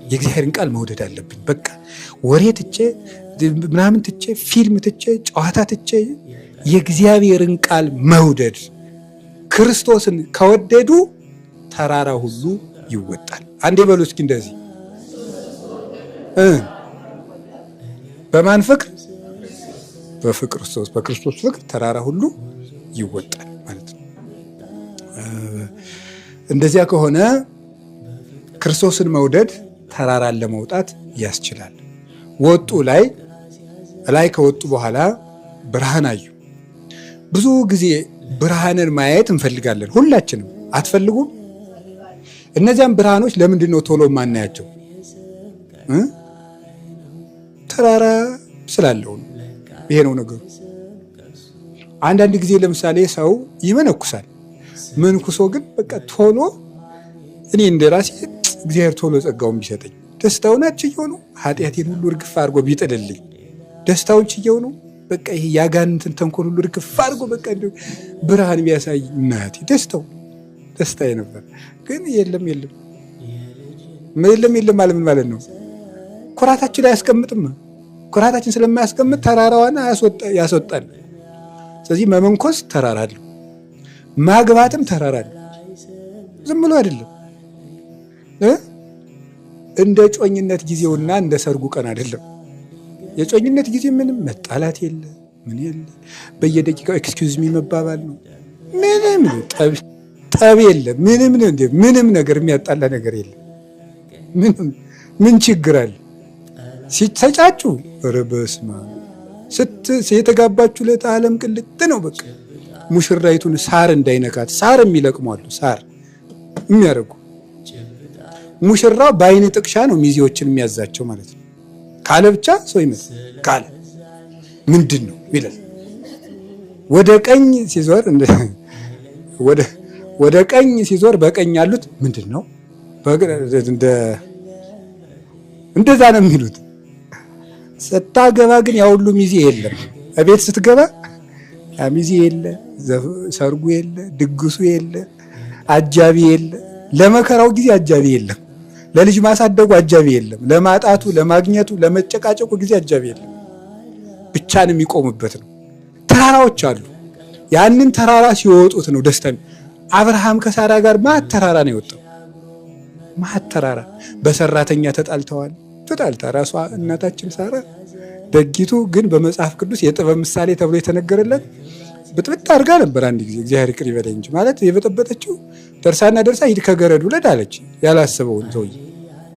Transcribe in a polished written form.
የእግዚአብሔርን ቃል መውደድ አለብኝ። በቃ ወሬ ትቼ፣ ምናምን ትቼ፣ ፊልም ትቼ፣ ጨዋታ ትቼ የእግዚአብሔርን ቃል መውደድ። ክርስቶስን ከወደዱ ተራራ ሁሉ ይወጣል። አንዴ በሉ እስኪ እንደዚህ። በማን ፍቅር? በፍቅር፣ በክርስቶስ ፍቅር ተራራ ሁሉ ይወጣል ማለት ነው። እንደዚያ ከሆነ ክርስቶስን መውደድ ተራራን ለመውጣት ያስችላል። ወጡ ላይ። ላይ ከወጡ በኋላ ብርሃን አዩ። ብዙ ጊዜ ብርሃንን ማየት እንፈልጋለን ሁላችንም። አትፈልጉም? እነዚያም ብርሃኖች ለምንድን ነው ቶሎ የማናያቸው? ተራራ ስላለው ነው። ይሄ ነው ነገሩ። አንዳንድ ጊዜ ለምሳሌ ሰው ይመነኩሳል። መንኩሶ ግን በቃ ቶሎ፣ እኔ እንደ ራሴ እግዚአብሔር ቶሎ ጸጋውን ቢሰጠኝ፣ ደስታውን ችየው ነው፣ ኃጢአቴን ሁሉ እርግፍ አድርጎ ቢጥልልኝ ደስታውን ችየው ነው። በቃ ይሄ ያጋንንትን ተንኮል ሁሉ እርግፍ አድርጎ በቃ ብርሃን ቢያሳይ እናቴ ደስታው ደስታዬ ነበር። ግን የለም የለም የለም የለም ማለት ምን ማለት ነው? ኩራታችን አያስቀምጥም። ኩራታችን ስለማያስቀምጥ ተራራዋን ያስወጣል። ስለዚህ መመንኮስ ተራራ አለው፣ ማግባትም ተራራ አለው። ዝም ብሎ አይደለም። እንደ ጮኝነት ጊዜውና እንደ ሰርጉ ቀን አይደለም። የጮኝነት ጊዜ ምንም መጣላት የለ፣ ምን የለ፣ በየደቂቃው excuse me መባባል ነው። ምንም ጠብ የለ፣ ምንም ምንም ነገር የሚያጣላ ነገር የለም። ምንም ምን ችግር አለ? ሲተጫጩ ኧረ በስመ አብ፣ የተጋባችሁ ዕለት ዓለም ቅልጥ ነው። በቃ ሙሽራይቱን ሳር እንዳይነካት ሳር የሚለቅሙ አሉ። ሳር የሚያደርጉ፣ ሙሽራው በአይን ጥቅሻ ነው ሚዜዎችን የሚያዛቸው ማለት ነው። ካለ ብቻ ሰው ይመስል ካለ ምንድን ነው ይላል። ወደ ቀኝ ሲዞር ወደ ቀኝ ሲዞር በቀኝ ያሉት ምንድን ነው፣ እንደዛ ነው የሚሉት። ስታገባ ግን ያ ሁሉ ሚዜ የለም። እቤት ስትገባ ያ ሚዜ የለ፣ ሰርጉ የለ፣ ድግሱ የለ፣ አጃቢ የለ። ለመከራው ጊዜ አጃቢ የለም። ለልጅ ማሳደጉ አጃቢ የለም። ለማጣቱ፣ ለማግኘቱ፣ ለመጨቃጨቁ ጊዜ አጃቢ የለም። ብቻን የሚቆምበት ነው። ተራራዎች አሉ። ያንን ተራራ ሲወጡት ነው ደስታ። አብርሃም ከሳራ ጋር ማት ተራራ ነው የወጣው። ማት ተራራ በሰራተኛ ተጣልተዋል። ተጣልታ ራሷ እናታችን ሳራ ደጊቱ ግን በመጽሐፍ ቅዱስ የጥበብ ምሳሌ ተብሎ የተነገረለት ብጥብጥ አድርጋ ነበር። አንድ ጊዜ እግዚአብሔር ይቅር ይበለኝ እንጂ ማለት የበጠበጠችው ደርሳና ደርሳ ሂድ ከገረድ ውለድ አለች። ያላሰበውን ሰውዬ